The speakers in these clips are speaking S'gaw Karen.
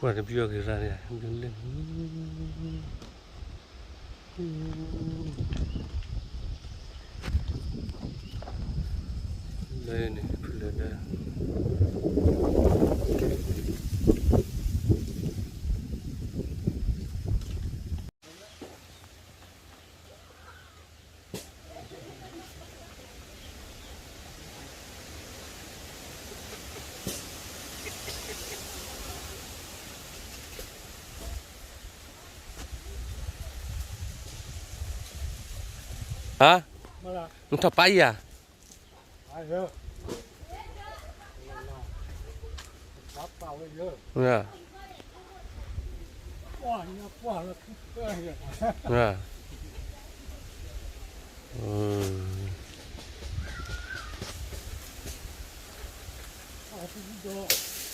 ကွၢ်တဘျီက့ၤရၣ်န့ၣ် ဘျီလၢ လၢန့ၣ် ဖုလၢဒၢ ဟါ, နထီၣ်ပာ်အံ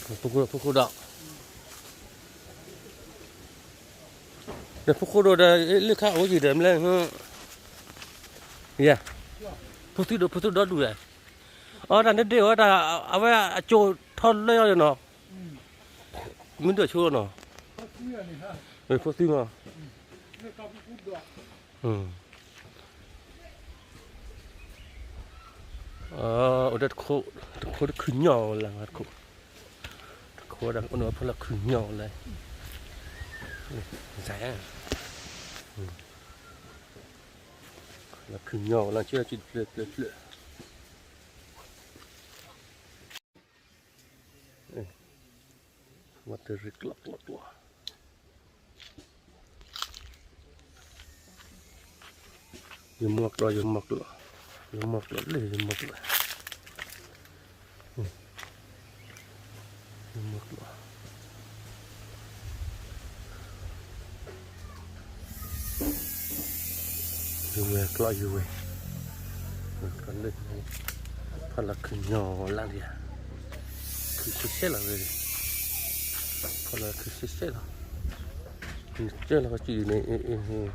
ၤဧါ, ဖိခိၣ်ဒီး ဒီးဖိခိၣ်ဒီး လၢခါအိၣ်ယံၤဒီးမလဲၣ်, ယၤ, ဖိသုဒီး ဖိသုဒီဒူၣ်လဲၣ်, အီ တၢ်နဒ့ၣ်ဝဲတၢ် အဝဲအကၠိထီၣ်လၢယီၤနီၤ, မ့ၢ်ဒိၣ်ဆိနီၤ, ဖိသုမး, အိၣ်ဒီးတခိၣ်, တခိၣ်တခုညီလၢ်, တခိၣ်, တခိၣ်ဒီးအိၣ်ဒီးဖီလာ်ခုညီလၢ်, လၢ်ခုညီလၢ် ကၠီကၠီတဖျၢၣ်ဖျၢၣ်ဖျၢၣ်, ဝဲတရံးကျီကျီကျီ ယမီၢ်ကျီ ယမီၢ်ကျီ, ယမီၢ်ကျီလၢ ယမီၢ်ကျီ, ယမီၢ်ကျီ, ယဝဲၤကျီ ယဝဲၤ, ကျီလၢ ဖီလာ်ခုညီလၢ်ဒံးဧါ, ခုဆဲးဆဲးလီၤဝဲ, ဖီလာ်ခုဆဲးဆဲးလီၤ, ကၠီလီၤကၠီန့ၣ်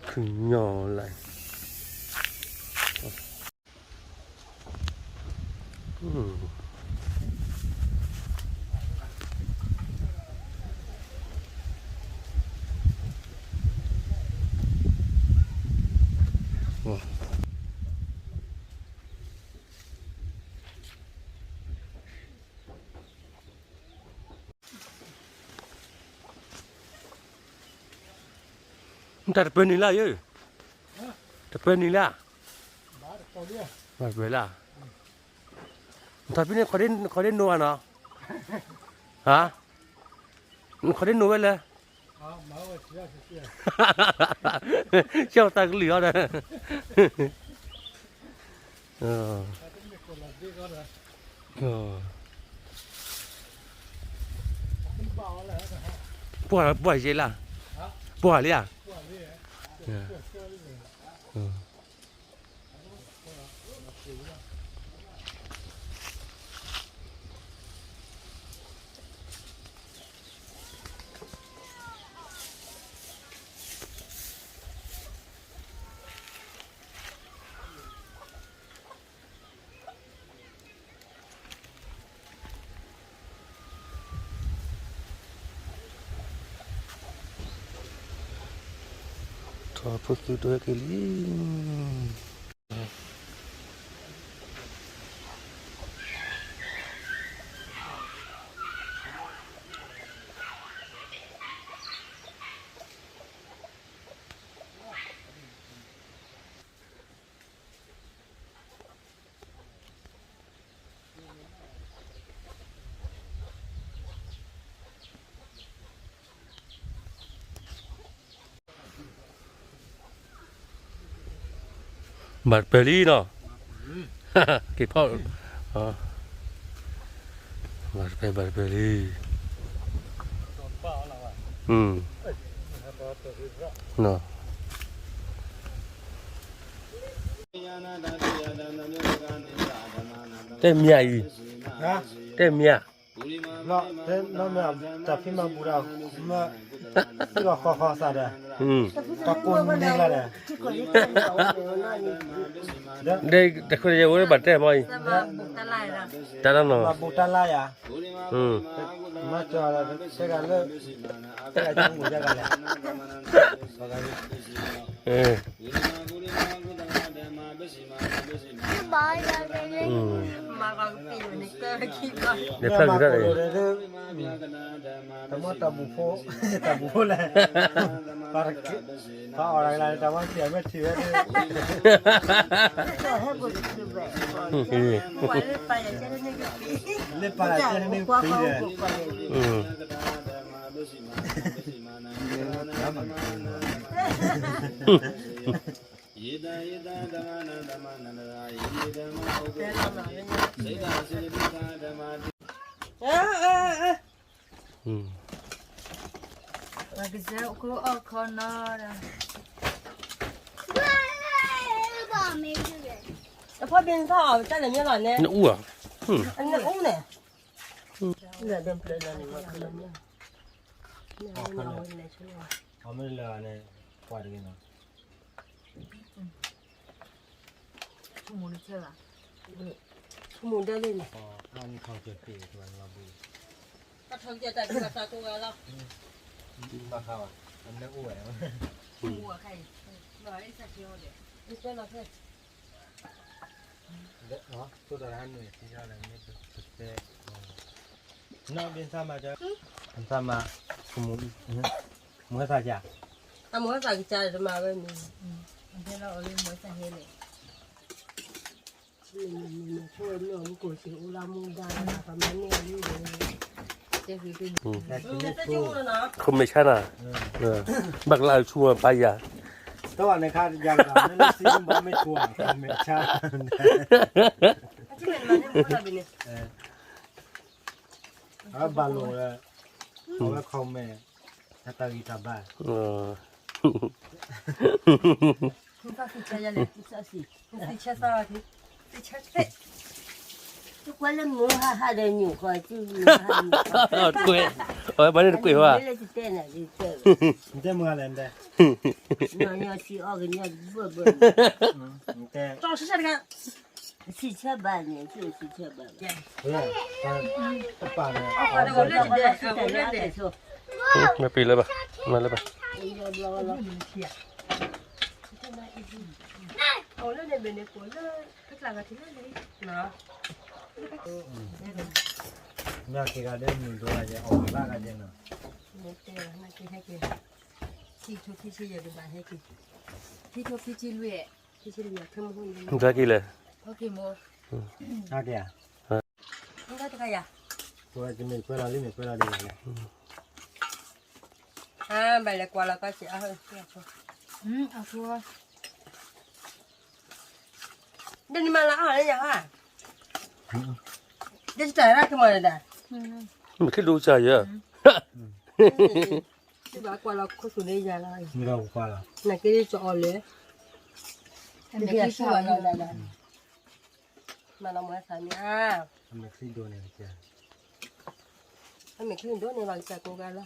ခုညီလၢ်, တၢ်တပၢၤနံၤလၢယ, တပၢၤနံၤလၢ, တပၢၤလၢ, နထီၣ်ဖဲန့ၣ် ခီဒ့နိဝဲနီၤ, ဟါ, နခီဒ့နိဝဲလဲၣ်, ကၠီတၢ်ကလုၢ်အီၤဒီး ပှၢ်ပှၢ်ယဲလၢ်, ပှၢ်လံဧါ, ထီၣ်ဖိသုတဝဲက့ၤလံ. ဘၣ်တပၢၢ်လံနီၤ, က့ၤဖီၣ်, ဘၣ်တပၢၢ် ဘၣ်တပၢၢ်လံ, တဲမံၤအံၤ, တဲမံၤဧါ, တၢ်ဖံးမၤဘူၣ်ဒီး, မ့ၢ်, သ့ၣ်လီၤဃီဃီသးဒီး, တၢ်ကိးနံၤကျါဒီး, တၢ်ခွဲးတၢ်ယာ်ဝဲဘၣ်တဲမီၤအံၤ, တၢ်လီၤနီၤ, မၤဘူၣ်တၢ်လါယၤ, မၤကၠီၤလၢ တဲဂၤလၢ တဲဂၤကၠီၤမူၤယါဂၤလဲၣ်. မၤကကပ့ၤန့ၣ်ကၢခံဘၣ် တမ့ၢ်တၢ်ဘူၣ်ဖိ တၢ်ဘူၣ်ဖိလဲၣ် ပှၤအီၣ်တၢ်ကလါန့ၣ် တၢ်ဝါစံးအမဲာ်ထံၣ်ဝဲဒၣ် လၢပၢ်ယၤကဲန့ၣ်ကပံၤဒီး ကစၢ်အိၣ်ခိၣ်အီၣ်ခီနီၤ အဖီဘ့ၣ်နထီၣ်အီၤ တၢ်လဲၤမ့ၢ်လီၤန့ၣ် နအူၣ်ဧါ နအူၣ်န့ၣ် လၢဒၢးပျၢၤလၢန့ၣ် အမ့ၢ်လၢန့ၣ် ကွၢ်တဂ့ၤနီၤ ဆိကမိၣ်ဒၣ်လံန့ၣ် အါနံၣ်ခီကၢၢ်တ့ၢ်တၢ်လီၤဘှံး ဘၣ်ထီၣ်ကတၢၢ်တၢ်ကိးဂၤလီၤ ဘၣ်ဃးဘၣ် အမ့ၢ်အိၣ်ဝဲ ဆိကမိၣ်အခါအံၤ ဘၣ်အံၤစၢ်က့ၤဟီဒီး အံၤတဲလီၤဖဲ သိးတၢ်ဟးနုာ်ထံလီၤလၢမ့ၢ်ပတဲ နီၢ်ဘ့ၣ်သၣ်မၤကၠီ သၣ်မၤ မူဟဲသၣ်ကၠီ အမူဟဲသၣ်ကၠီတမၤဝဲမံၤ အဖဲလီၤအီၤလၢမူဟဲသၣ်ဟဲလဲၣ် ဆိမ့ၢ်မ့ၢ်မ့ၢ်မ့ၢ်ဆိမ့ၢ်မ့ၢ်မ့ၢ် ခိၣ်မဲာ်ဆါနၤ ဘၣ်ကလၢ်ဆူမၤဖးယၤ တဝဲန့ၣ်ခါယၤကလၢ် နစံဘၣ်မ့ၢ်ဆိ ခိၣ်မဲာ်ဆါ အဘၣ်လိာ်ဝဲ အဝဲခိၣ်မဲာ် အတၢ်ဂံၢ်တၢ်ဘါ ကွၢ်လၢမုၢ်ဟါဟါဒီးညိၣ်ဃီ ကွဲး အဝဲဘၣ်န့ၣ်တကွဲးဘၣ် တဲနၤ တဲမုၢ်ဟါလဲၣ် တဲ ညီညီစံးအီကညီဘၢဘၢ တဲ စံးဆၢဘၣ်န့ၣ် စံးဆၢဘၣ် မ့ၢ်ပ့ၤလၢဘၣ် မၤလၢဘၣ် မ့ၢ်က့ၤဂၤဒဲးမုၢ်ဒိၣ်ဂၤယဲ အီၣ်ဘၣ်ဂၤယဲနီၤ ထံထိခံဆံယဲၢ်ကဘၣ်ဟဲက့ၤ ထံထိခံဆံလွံၢ် ခံဆံလွံၢ် ခဲမုၢ်ဟိန့ၣ် မ့ၢ်က့ၤလဲၣ် ဟဲက့ၤမ့ၢ် ဟဲက့ၤဧါ မ့ၢ်တခါယၤ ပဝဲကမ့ၢ်ကွဲလီၤလံ မ့ၢ်ကွဲလီၤလံ အဘၣ်လဲၤကွၢ်လီၤကီၢ်စ့အါဟၢ အဖိ ဒ်နမၤလၢအီၤလၢယၤဟါ ဒ်တၢ်ရၣ်ကမၤလၢဒၣ် မ့ၢ်ခ့ဒိကစၢ်ယဲ ဘၣ်ကွၢ်လီၤခိၣ်သူၣ်လၢယၤလီၤ နက့ၤကီအီၤလၢ နက့ၤဆူအီၤလၢ မၤလီၤမွဲသးမ့ၢ်ဧါ အမ့ၢ်ချံဒိၣ်န့ၣ်ဘၣ်ကစၢ်ကိးဂၤလီၤ